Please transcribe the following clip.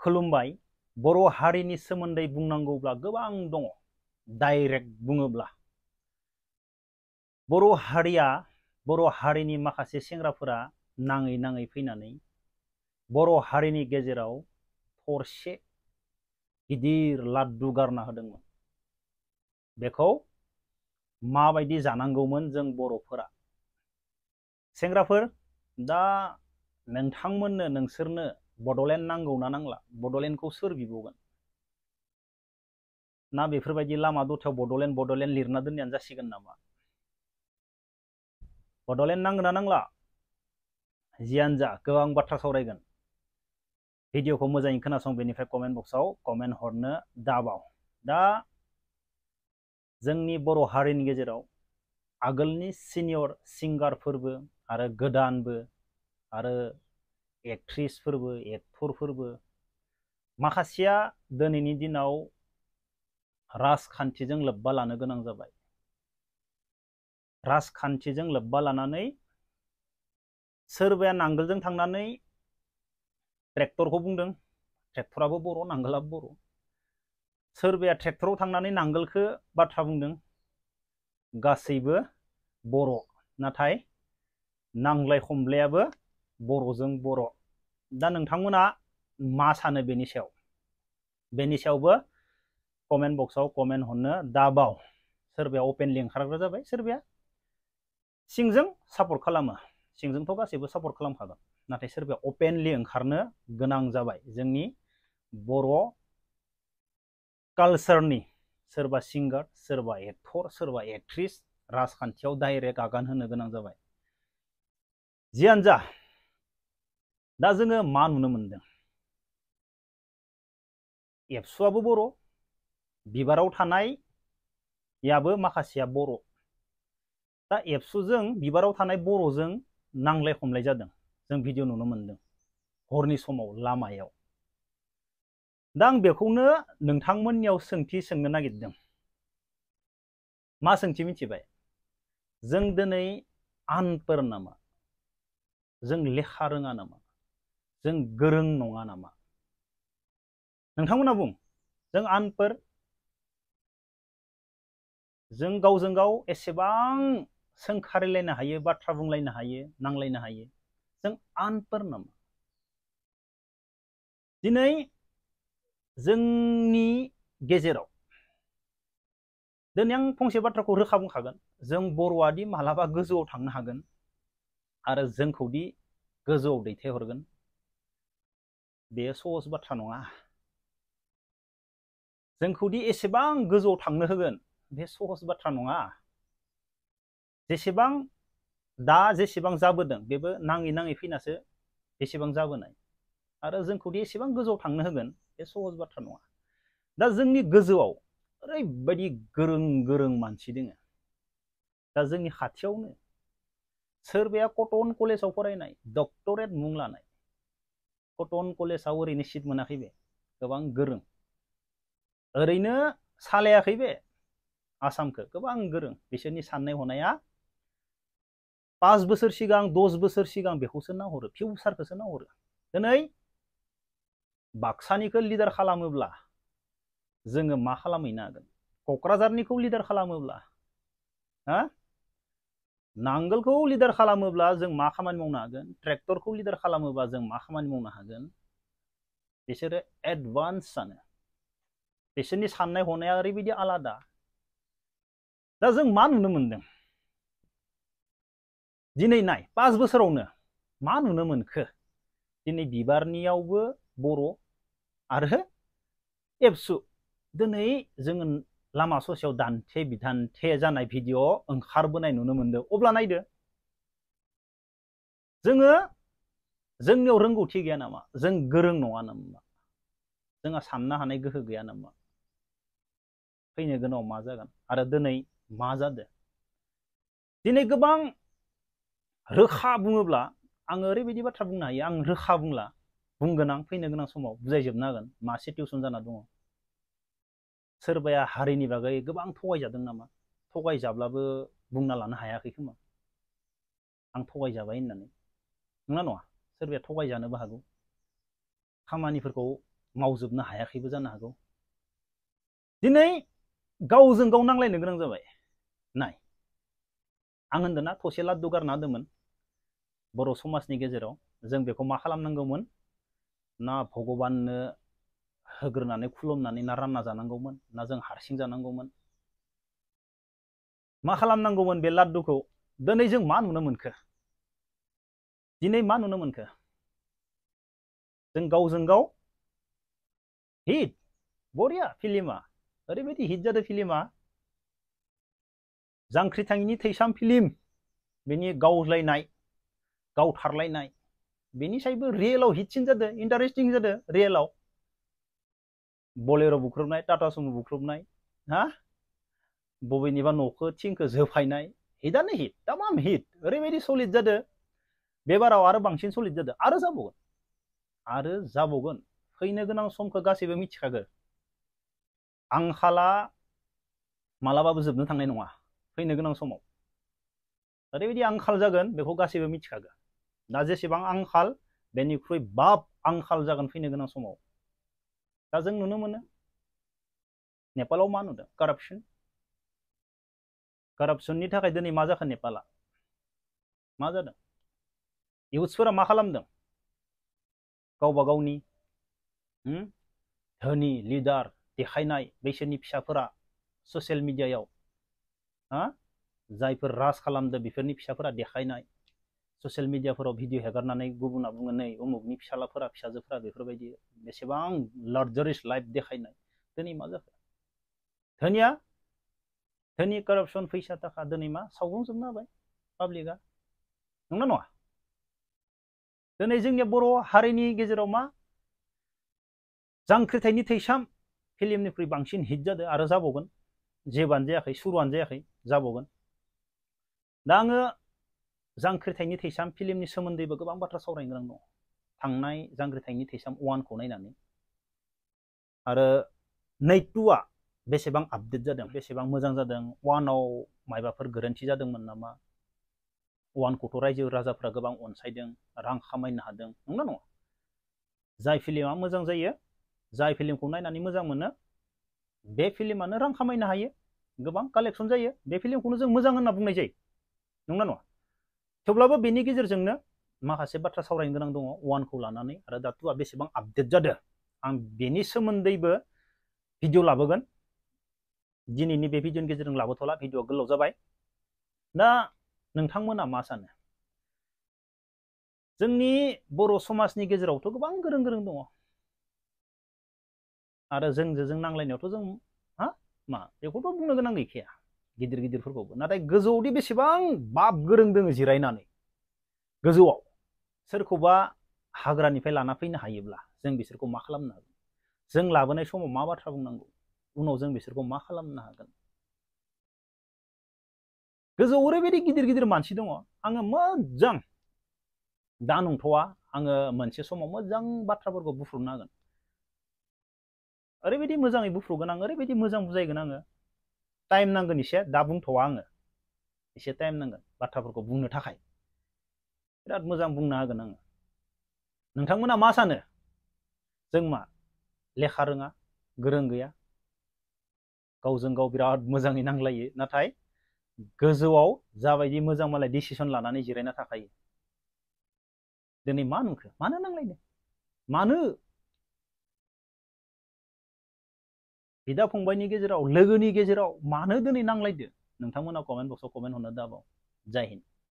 खुलुमबाय। बर' हारिनि सोमोन्दै बुंनांगौब्ला गोबां दङ। डाइरेक्ट बुङोब्ला बर' हारिनि माखासे सेंग्राफोरा नाङै नाङै फैनानै बर' हारिनि गेजेराव थरसे गिदिर लाड्डु गारना होदोंमोन। बेखौ माबायदि जानांगौमोन जों बर'फोरा? सेंग्राफोर, दा नोंसोरनो बड'लेण्ड नांगौ ना नांला? बड'लेण्डखौ सोर बिबावगोन? ना बेफोरबायदि लामा दथायाव बड'लेण्ड लिरना दोननायानो जासिगोन नामा? बड'लेण्ड नांगोन ना नांला? जियानो जा, गोबां बाथ्रा सावरायगोन। भिडिअखौ मोजाङै खोनासं, बेनिफ्राय कमेन्ट बक्सआव कमेन्ट हरनो दाबाव। दा जोंनि बर' हारिनि गेजेराव आगोलनि सिनियर सिंगारफोरबो आरो गोदानबो आरो एक्ट्रिसफोरबो एक्टरफोरबो माखासेया दिनैनि दिनाव राजखान्थिजों लोब्बा लानो गोनां जाबाय। राजखान्थिजों लोब्बा लानानै सोरबाया नांगोलजों थांनानै ट्रेक्टरखौ बुंदों, ट्रेक्टराबो बर', नांगोलाबो बर'। सोरबाया ट्रेक्टराव थांनानै नांगोलखौ बाथ्रा बुंदों, गासैबो बर', नाथाय नांज्लाय खमज्लायाबो बर'जों बर'। दा नोंथांमोना मा सानो बेनि सायाव? बेनि सायावबो कमेन्ट बक्सआव कमेन्ट हरनो दाबाव। सोरबाया अपेनलि ओंखारग्रा जाबाय, सोरबाया सिंजों सापर्ट खालामो। सिंजोंथ' गासैबो सापर्ट खालामखागोन, नाथाय सोरबाया अपेनलि ओंखारनो गोनां जाबाय। जोंनि बर' कालचारनि सोरबा सिंगार, सोरबा एक्टर, सोरबा एक्ट्रिस राजखान्थियाव डाइरेक्ट आगान होनो गोनां जाबाय। जियानो जा, दा जोङो मा नुनो मोनदों? एबसुआबो बर', बिबाराव थानायाबो माखासेया बर'। दा एबसुजों बिबाराव थानाय बर'जों नांलाय खमलाय जादों, जों भिडिअ नुनो मोनदों हरनि समाव लामायाव। दा आं बेखौनो नोंथांमोननियाव सोंथि सोंनो नागिरदों। मा सोंथि मिथिबाय? जों दिनै आनफोर नामा? जों लेखा रोङा नामा? जों गोरों नङा नामा? नोंथांमोना बुं, जों आनफोर? जों गावजों गाव एसेबां सोंखारिलायनो हायो, बाथ्रा बुंलायनो हायो, नांलायनो हायो, जों आनफोर नामा? दिनै जोंनि गेजेराव दिनै आं फंसे बाथ्राखौ रोखा बुंखागोन, जों बर'आदि मालाबा गोजौआव थांनो हागोन आरो जोंखौदि गोजौआव दैथायहरगोन, बेयो सहज बाथ्रा नङा। जोंखौदि एसेबां गोजौआव थांनो होगोन, बे सहज बाथ्रा नङा। जेसेबां जाबोदों, बेबो नाङै नाङै फैनासो बेसेबां जाबोनाय। आरो जोंखौदि एसेबां गोजौआव थांनो होगोन, बे सहज बाथ्रा नङा। दा जोंनि गोजौआव ओरैबायदि गोरों गोरों मानसि दङ। दा जोंनि खाथियावनो सोरबाया कटन कलेजाव फरायनाय, डक्टरेट मुं लानाय, कटन कलेजाव ओरैनो सिट मोनाखै बे, गोबां गोरों। ओरैनो सालायाखै बे आसामखौ, गोबां गोरों। बिसोरनि साननाय हनाया 5 बोसोर सिगां, 10 बोसोर सिगां बेखौसो नाहरो, फिउचारखौसो नाहरो। दिनै बाक्सानिखौ लिडार खालामोब्ला जोङो मा खालामहैनो हागोन? क'क्राझारनिखौ लिडार खालामोब्ला, नांगोलखौ लिडार खालामोब्ला जों मा खामानि मावनो हागोन? ट्रेक्टरखौ लिडार खालामोब्ला जों मा खामानि मावनो हागोन? बिसोरो एडभान्स सानो, बिसोरनि साननाय हनाया ओरैबायदि आलादा। दा जों मा नुनो मोनदों? दिनै नाय, 5 बोसोरावनो मा नुनो मोनखो? दिनै बिबारनियावबो बर' आरो एबसु। दिनै जोङो लामा ससेयाव दान्थे बिदान्थे जानाय भिडिअ ओंखारबोनाय नुनो मोनदों। अब्ला नायदो, जोंनियाव रोंगौथि गैया नामा? जों गोरों नङा नामा? जोंहा साननो हानाय गोहो गैया नामा? फैनो गोनाङाव मा जागोन? आरो दिनै मा जादों? दिनै गोबां रोखा बुङोब्ला आङो ओरैबायदि बाथ्रा बुंनो हायो, आं रोखा बुंगोन, आं फैनो गोनां समाव बुजायजोबनो हागोन मा सिटुएसन जाना दङ। सोरबाया हारिनि बागै गोबां थगायजादों नामा? थगायजाब्लाबो बुंना लानो हायाखै खोमा आं थगायजाबाय होननानै। नंगौना नङा? सोरबाया थगायजानोबो हागौ, खामानिफोरखौ मावजोबनो हायाखैबो जानो हागौ। दिनै गावजों गाव नांलायनो गोनां जाबाय। नाय आं होनदोंना थसे लाड्डु गारना होदोंमोन बर' समाजनि गेजेराव, जों बेखौ मा खालामनांगौमोन? ना भगबाननो होग्रोनानै खुलुमनानै ना रानना जानांगौमोन, ना जों हारसिं जानांगौमोन? मा खालामनांगौमोन बे लाड्डुखौ? दिनै जों मा नुनो मोनखो? दिनै मा नुनो मोनखो? जों गावजों गाव हिट बरिया फिल्मा, ओरैबायदि हिट जादों फिल्मा, जांख्रिथायनि थैसाम फिल्म, बेनि गावलायनाय गावथारलायनाय, बेनि सायबो रियेलाव हिटसिन जादों, इन्टारेस्टिं जादों रियेलाव। बलेर' बुख्रुबनाय, टाटा सुमु बुख्रुबनाय, हा बबेनिबा न'खौ थिंखौ जोफायनाय, हिटआनो हिट, तामाम हिट, ओरैबायदि सलिड जादों। बे बाराव आरो बांसिन सलिड जादों, आरो जाबावगोन। फैनो गोनां समखौ गासैबो मिथिखागो। आंखाला मालाबाबो जोबनो थांनाय नङा। फैनो गोनां समाव ओरैबायदि आंखाल जागोन, बेखौ गासैबो मिथिखागो। दा जेसेबां आंखाल, बेनिख्रुइ बाब आंखाल जागोन फैनो गोनां समाव। दा जों नुनो मोनो नेपालाव मा नुदों? कारापसननि थाखाय दिनै मा जाखो? नेपाला मा जादों? इउथ्सफोरा मा खालामदों? गावबा गावनि धोनि लिडार देखायनाय बैसोरनि फिसाफोरा ससियेल मिडियायाव, जायफोर राज खालामदों बेफोरनि फिसाफोरा देखायनाय, ससियेल मिडियाफोराव भिडिअ हेगारनानै गुबुना बुङो नै उमुकनि फिसालाफोरा फिसाजोफोरा बेफोरबायदि बेसेबां लाक्जारिस लाइफ देखायनाय। दिनै मा जाखो? धोनि कारापसन फैसा थाखा दिनै मा सावग्लुंजोबनो हाबाय पाब्लिकआ, नंना नङा? दिनै जोंनि बर' हारिनि गेजेराव मा जांख्रिथायनि थैसाम फिल्मनिख्रुइ बांसिन हिट जादों, आरो जाबावगोन। जेबोआनो जायाखै, सुरुआनो जायाखै, जाबावगोन। दा आङो जांख्रिथायनि थैसाम फिल्मनि सोमोन्दैबो गोबां बाथ्रा सावरायनो गोनां दङ। थांनाय जांख्रिथायनि थैसाम 1खौ नायनानै आरो नै 2आ बेसेबां आपडेट जादों, बेसेबां मोजां जादों, 1आव मायबाफोर गोरोन्थि जादोंमोन नामा? 1खौथ' रायजो राजाफ्रा गोबां अनसायदों, रां खामायनो हादों, नंना नङा? जाय फिल्मा मोजां जायो, जाय फिल्मखौ नायनानै मोजां मोनो, बे फिल्मानो रां खामायनो हायो, गोबां कालेक्सन जायो, बे फिल्मखौनो जों मोजां होनना बुंनाय जायो, नंना नङा? थेवब्लाबो बेनि गेजेरजोंनो माखासे बाथ्रा सावरायनो गोनां दङ 1खौ लानानै, आरो दा 2आ बेसेबां आपडेट जादों, आं बेनि सोमोन्दैबो भिडिअ लाबोगोन। दिनैनि बे भिडिअनि गेजेरजों लाबोथ'ला, भिडिअआ गोलाव जाबाय। दा नोंथांमोना मा सानो? जोंनि बर' समाजनि गेजेरावथ' गोबां गोरों गोरों दङ, आरो जों नांलायनायावथ' जों मा बेखौथ' बुंनो गोनां गैखाया, गिदिर गिदिरफोरखौबो। नाथाय गोजौआवदि बेसेबां बाब गोरों दोङो जिरायनानै गोजौआव, सोरखौबा हाग्रानिफ्राय लाना फैनो हायोब्ला जों बिसोरखौ मा खालामनो हागोन? जों लाबोनाय समाव मा बाथ्रा बुंनांगौ? उनाव जों बिसोरखौ मा खालामनो हागोन? गोजौआव ओरैबायदि गिदिर गिदिर मानसि दङ। आङो मोजां दा नंथ'वा, आङो मोनसे समाव मोजां बाथ्राफोरखौ बुफ्रुनो हागोन, ओरैबायदि मोजाङै बुफ्रुगोन आं, ओरैबायदि मोजां बुजायगोन आङो। टाइम नांगोन एसे, दा बुंथ'वा आङो, एसे टाइम नांगोन बाथ्राफोरखौ बुंनो थाखाय। बिराद मोजां बुंनो हागोन आङो। नोंथांमोना मा सानो? जों मा लेखा रोङा, गोरों गैया, गावजों गाव बिराद मोजाङै नांलायो, नाथाय गोजौआव जाबायदि मोजां मालाय डिसिसन लानानै जिरायना थाखायो। दिनै मा नुखो? मानो नांलायदों? मानो? बिदा फंबायनि गेजेराव, लोगोनि गेजेराव मानो दिनै नांलायदो? नोंथांमोना कमेन्ट बक्सआव कमेन्ट हरनो दाबाव। जय हिन्द।